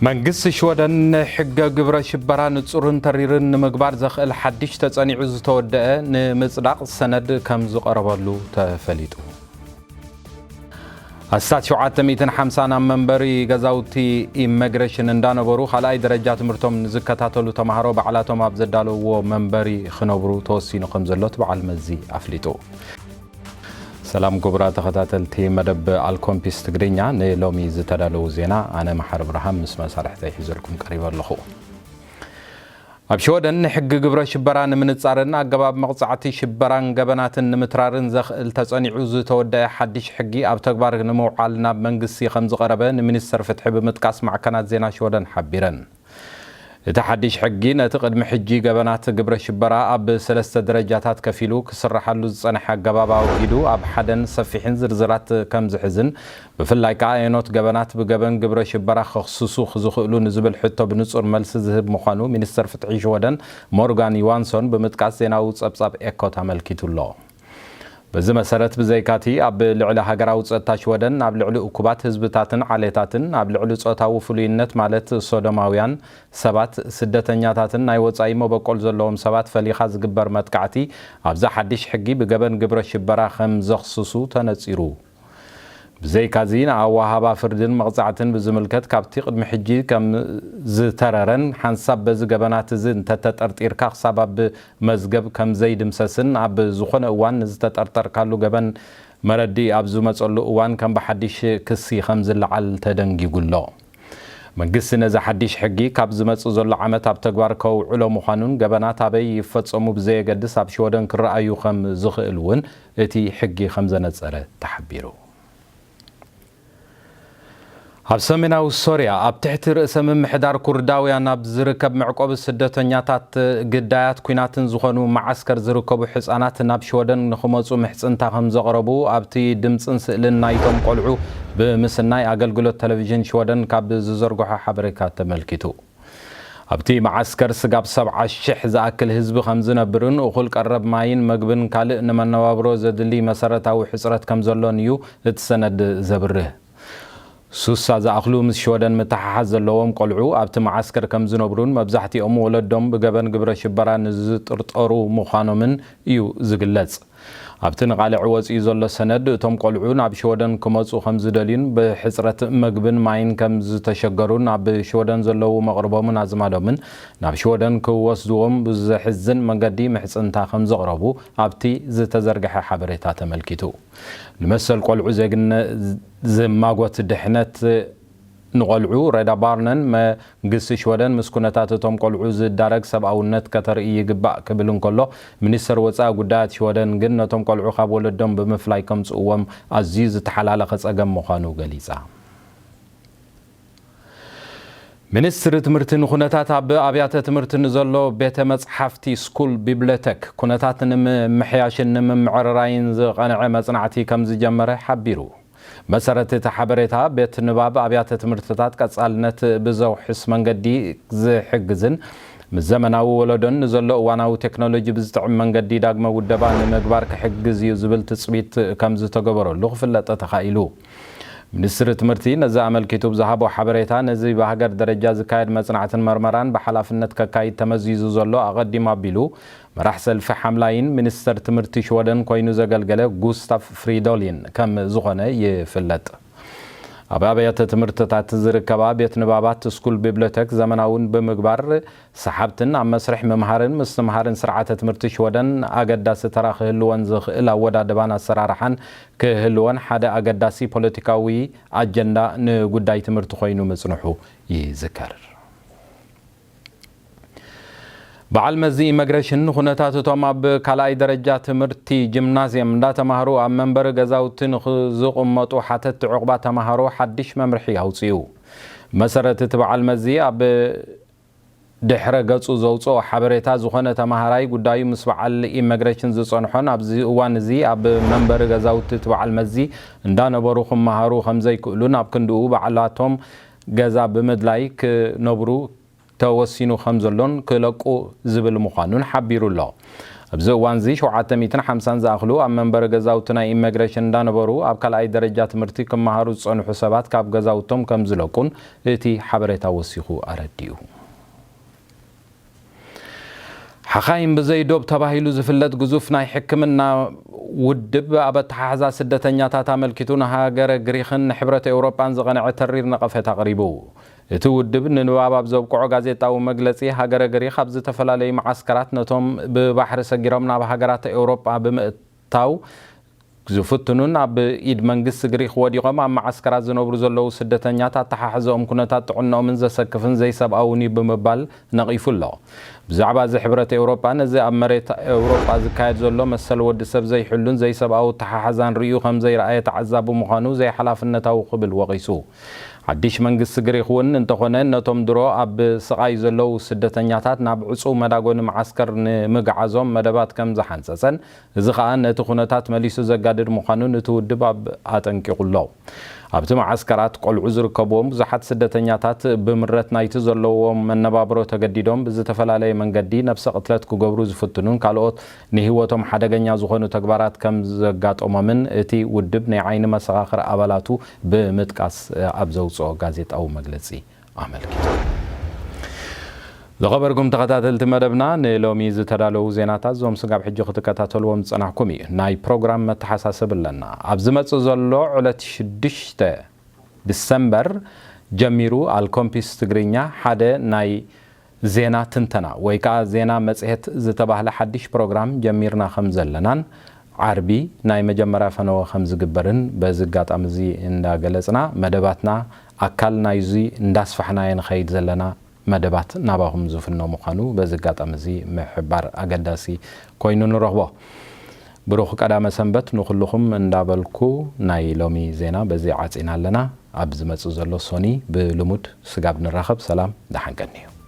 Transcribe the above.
መንግስቲ ሽወደን ንሕገ ግብረ ሽበራ ንጹርን ተሪርን ንምግባር ዘኽእል ሓድሽ ተጸኒዑ ዝተወደአ ንምጽዳቕ ሰነድ ከም ዝቐረበሉ ተፈሊጡ። ኣስታት ሸውዓተ ሚእትን ሓምሳን ኣብ መንበሪ ገዛውቲ ኢመግሬሽን እንዳነበሩ ካልኣይ ደረጃ ትምህርቶም ንዝከታተሉ ተማሃሮ ባዕላቶም ኣብ ዘዳለውዎ መንበሪ ክነብሩ ተወሲኑ ከም ዘሎ እቲ በዓል መዚ ኣፍሊጡ። ሰላም ክቡራት ተኸታተልቲ መደብ ኣልኮምፒስ ትግርኛ፣ ንሎሚ ዝተዳለዉ ዜና ኣነ መሓሪ ብርሃን ምስ መሳርሕተይ ሒዘልኩም ቀሪበ ኣለኹ። ኣብ ሽወደን ንሕጊ ግብረ ሽበራ ንምንጻርን ኣገባብ መቕጻዕቲ ሽበራን ገበናትን ንምትራርን ዘኽእል ተጸኒዑ ዝተወደአ ሓድሽ ሕጊ ኣብ ተግባር ንምውዓል ናብ መንግስቲ ከም ዝቐረበ ንሚኒስተር ፍትሒ ብምጥቃስ ማዕከናት ዜና ሽወደን ሓቢረን። እቲ ሓድሽ ሕጊ ነቲ ቅድሚ ሕጂ ገበናት ግብረ ሽበራ ኣብ ሰለስተ ደረጃታት ከፊሉ ክስረሓሉ ዝጸንሐ ኣገባብ ኣውጊዱ ኣብ ሓደን ሰፊሕን ዝርዝራት ከም ዝሕዝን ብፍላይ ከኣ ኣየኖት ገበናት ብገበን ግብረ ሽበራ ከኽስሱ ዝኽእሉ ንዝብል ሕቶ ብንጹር መልሲ ዝህብ ምዃኑ ሚኒስተር ፍትሒ ሽወደን ሞርጋን ዮዋንሶን ብምጥቃስ ዜናዊ ጸብጻብ ኤኮት ኣመልኪቱ ኣሎ። በዚ መሰረት ብዘይካቲ ኣብ ልዕሊ ሃገራዊ ጸጥታ ሽወደን፣ ኣብ ልዕሊ እኩባት ህዝብታትን ዓሌታትን፣ ኣብ ልዕሊ ጾታዊ ፍሉይነት ማለት ሶዶማውያን ሰባት፣ ስደተኛታትን ናይ ወጻኢ መበቆል ዘለዎም ሰባት ፈሊኻ ዝግበር መጥቃዕቲ ኣብዚ ሓድሽ ሕጊ ብገበን ግብረ ሽበራ ከም ዘኽስሱ ተነጺሩ። ብዘይካዚ ንኣወሃባ ፍርድን መቕጻዕትን ብዝምልከት ካብቲ ቅድሚ ሕጂ ከም ዝተረረን ሓንሳብ በዚ ገበናት እዚ እንተተጠርጢርካ ክሳብ ኣብ መዝገብ ከም ዘይድምሰስን ኣብ ዝኾነ እዋን ንዝተጠርጠርካሉ ገበን መረዲ ኣብ ዝመጸሉ እዋን ከም ብሓድሽ ክሲ ከም ዝለዓል ተደንጊጉ ኣሎ። መንግስቲ ነዚ ሓድሽ ሕጊ ካብ ዝመጽእ ዘሎ ዓመት ኣብ ተግባር ከውዕሎ ምዃኑን ገበናት ኣበይ ይፈጸሙ ብዘየገድስ ኣብ ሽወደን ክረኣዩ ከም ዝኽእል እውን እቲ ሕጊ ከም ዘነጸረ ተሓቢሩ። ኣብ ሰሜናዊ ሶርያ ኣብ ትሕቲ ርእሰ ምምሕዳር ኩርዳውያን ኣብ ዝርከብ መዕቆቢ ስደተኛታት ግዳያት ኲናትን ዝኾኑ መዓስከር ዝርከቡ ሕጻናት ናብ ሽወደን ንኽመጹ ምሕጽንታ ከም ዘቕረቡ ኣብቲ ድምጽን ስእልን ናይቶም ቆልዑ ብምስናይ ኣገልግሎት ቴሌቪዥን ሽወደን ካብ ዝዘርግሖ ሓበሬታ ተመልኪቱ። ኣብቲ መዓስከር ስጋብ ሰብዓ ሽሕ ዝኣክል ህዝቢ ከም ዝነብርን እኹል ቀረብ ማይን መግብን ካልእ ንመነባብሮ ዘድሊ መሰረታዊ ሕጽረት ከም ዘሎን እዩ እቲ ሰነድ ዘብርህ። ሱሳ ዝኣኽሉ ምስ ሽወደን ምትሓሓዝ ዘለዎም ቆልዑ ኣብቲ መዓስከር ከም ዝነብሩን መብዛሕትኦም ወለዶም ብገበን ግብረ ሽበራ ንዝጥርጠሩ ምዃኖምን እዩ ዝግለጽ። ኣብቲ ንቓልዕ ወጺኡ ዘሎ ሰነድ እቶም ቆልዑ ናብ ሽወደን ክመጹ ከም ዝደልዩን ብሕጽረት መግብን ማይን ከም ዝተሸገሩን ኣብ ሽወደን ዘለዉ መቕርቦምን ኣዝማዶምን ናብ ሽወደን ክወስድዎም ብዘሕዝን መንገዲ ምሕጽንታ ከም ዘቕረቡ ኣብቲ ዝተዘርግሐ ሓበሬታ ተመልኪቱ። ንመሰል ቆልዑ ዜግነት ዝማጎት ድሕነት ንቆልዑ ሬዳ ባርነን መንግስቲ ሽወደን ምስ ኩነታት እቶም ቆልዑ ዝዳረግ ሰብኣውነት ከተርኢ ይግባእ ክብል እንከሎ፣ ሚኒስተር ወጻኢ ጉዳያት ሽወደን ግን ነቶም ቆልዑ ካብ ወለዶም ብምፍላይ ከምጽእዎም ኣዝዩ ዝተሓላለኸ ጸገም ምዃኑ ገሊጻ። ሚኒስትሪ ትምህርቲ ንኩነታት ኣብ ኣብያተ ትምህርቲ ንዘሎ ቤተ መጽሓፍቲ ስኩል ቢብሊዮቴክ ኩነታት ንምምሕያሽን ንምምዕርራይን ዝቐንዐ መጽናዕቲ ከም ዝጀመረ ሓቢሩ። መሰረት እቲ ሓበሬታ፣ ቤት ንባብ ኣብያተ ትምህርትታት ቀጻልነት ብዘውሕስ መንገዲ ዝሕግዝን ምስ ዘመናዊ ወለዶን ንዘሎ እዋናዊ ቴክኖሎጂ ብዝጥዕም መንገዲ ዳግመ ውደባ ንምግባር ክሕግዝ እዩ ዝብል ትጽቢት ከም ዝተገበረሉ ክፍለጥ ተኻኢሉ። ሚኒስትሪ ትምህርቲ ነዚ ኣመልኪቱ ብዝሃቦ ሓበሬታ፣ ነዚ ብሃገር ደረጃ ዝካየድ መጽናዕትን መርመራን ብሓላፍነት ከካይድ ተመዚዙ ዘሎ ኣቐዲሙ ኣቢሉ፣ መራሕ ሰልፊ ሓምላይን ሚኒስተር ትምህርቲ ሽወደን ኮይኑ ዘገልገለ ጉስታፍ ፍሪዶሊን ከም ዝኾነ ይፍለጥ። ኣብ ኣብያተ ትምህርትታት ዝርከባ ቤት ንባባት ስኩል ቢብሊዮቴክ ዘመናውን ብምግባር ሰሓብትን ኣብ መስርሕ ምምሃርን ምስትምሃርን ስርዓተ ትምህርቲ ሽወደን ኣገዳሲ ተራ ክህልወን ዝኽእል ኣወዳድባን ኣሰራርሓን ክህልወን ሓደ ኣገዳሲ ፖለቲካዊ ኣጀንዳ ንጉዳይ ትምህርቲ ኮይኑ ምጽንሑ ይዝከር። በዓል መዚ ኢመግሬሽን ንኹነታት እቶም ኣብ ካልኣይ ደረጃ ትምህርቲ ጂምናዝየም እንዳተማህሩ ኣብ መንበሪ ገዛውቲ ንዝቕመጡ ሓተትቲ ዕቑባ ተማሃሮ ሓድሽ መምርሒ ኣውጺኡ። መሰረት እቲ በዓል መዚ ኣብ ድሕረ ገጹ ዘውጽኦ ሓበሬታ፣ ዝኾነ ተማሃራይ ጉዳዩ ምስ በዓል ኢመግሬሽን ዝጸንሖን ኣብዚ እዋን እዚ ኣብ መንበሪ ገዛውቲ እቲ በዓል መዚ እንዳነበሩ ክመሃሩ ከም ዘይክእሉን ኣብ ክንድኡ ባዕላቶም ገዛ ብምድላይ ክነብሩ ተወሲኑ ከም ዘሎን ክለቁ ዝብል ምዃኑን ሓቢሩ ኣሎ። ኣብዚ እዋንዚ ሸውዓተ ሚእትን ሓምሳን ዝኣኽሉ ኣብ መንበሪ ገዛውቲ ናይ ኢመግሬሽን እንዳነበሩ ኣብ ካልኣይ ደረጃ ትምህርቲ ክመሃሩ ዝጸንሑ ሰባት ካብ ገዛውቶም ከም ዝለቁን እቲ ሓበሬታ ወሲኹ ኣረዲኡ። ሓኻይም ብዘይ ዶብ ተባሂሉ ዝፍለጥ ግዙፍ ናይ ሕክምና ውድብ ኣብ ኣተሓሕዛ ስደተኛታት ኣመልኪቱ ንሃገረ ግሪኽን ንሕብረት ኤውሮጳን ዝቐንዐ ተሪር ነቐፌታ ኣቕሪቡ። እቲ ውድብ ንንባብ ኣብ ዘብቅዖ ጋዜጣዊ መግለጺ፣ ሃገረ ግሪኽ ኣብ ዝተፈላለዩ መዓስከራት ነቶም ብባሕሪ ሰጊሮም ናብ ሃገራት ኤውሮጳ ብምእታው ዝፍትኑን ኣብ ኢድ መንግስቲ ግሪኽ ወዲቖም ኣብ መዓስከራት ዝነብሩ ዘለዉ ስደተኛት ኣተሓሕዘኦም ኩነታት ጥዕንኦምን ዘሰክፍን ዘይሰብኣውን እዩ ብምባል ነቒፉ ኣሎ። ብዛዕባ እዚ ሕብረት ኤውሮጳ ነዚ ኣብ መሬት ኤውሮጳ ዝካየድ ዘሎ መሰል ወዲ ሰብ ዘይሕሉን ዘይሰብኣዊ ኣተሓሕዛን ርእዩ ከም ዘይረኣየ ተዓዛቢ ምዃኑ ዘይሓላፍነታዊ ክብል ወቒሱ። ሓድሽ መንግስቲ ግሪኽ እውን እንተኾነ ነቶም ድሮ ኣብ ስቓይ ዘለዉ ስደተኛታት ናብ ዕጹው መዳጎኒ መዓስከር ንምግዓዞም መደባት ከም ዝሓንጸጸን እዚ ኸኣ ነቲ ኩነታት መሊሱ ዘጋድድ ምዃኑ እቲ ውድብ ኣብ ኣጠንቂቑ ኣሎ። ኣብቲ መዓስከራት ቆልዑ ዝርከብዎም ብዙሓት ስደተኛታት ብምረት ናይቲ ዘለዎም መነባብሮ ተገዲዶም ብዝተፈላለየ መንገዲ ነብሰ ቅትለት ክገብሩ ዝፍትኑን ካልኦት ንህይወቶም ሓደገኛ ዝኾኑ ተግባራት ከም ዘጋጠሞምን እቲ ውድብ ናይ ዓይኒ መሰኻኽር ኣባላቱ ብምጥቃስ ኣብ ዘውፅኦ ጋዜጣዊ መግለፂ ኣመልኪቱ። ዝኸበርኩም ተኸታተልቲ መደብና፣ ንሎሚ ዝተዳለዉ ዜናታት እዞም ስጋብ ሕጂ ክትከታተልዎም ዝጸናሕኩም እዩ። ናይ ፕሮግራም መተሓሳሰቢ ኣለና። ኣብ ዝመጽእ ዘሎ ዕለት ሽዱሽተ ዲሰምበር ጀሚሩ ኣልኮምፒስ ትግርኛ ሓደ ናይ ዜና ትንተና ወይ ከኣ ዜና መጽሔት ዝተባህለ ሓድሽ ፕሮግራም ጀሚርና ከም ዘለናን ዓርቢ ናይ መጀመርያ ፈነወ ከም ዝግበርን በዚ ኣጋጣሚ እዚ እንዳገለጽና፣ መደባትና ኣካል ናይዚ እንዳስፋሕናዮ ንኸይድ ዘለና መደባት ናባኹም ዝፍኖ ምዃኑ በዚ ኣጋጣሚ እዚ ምሕባር ኣገዳሲ ኮይኑ ንረኽቦ። ብሩኽ ቀዳመ ሰንበት ንኹልኹም እንዳበልኩ ናይ ሎሚ ዜና በዚ ዓጺና ኣለና። ኣብ ዝመጽእ ዘሎ ሶኒ ብልሙድ ስጋብ ንራኸብ ሰላም ደሓን ቀንዩ።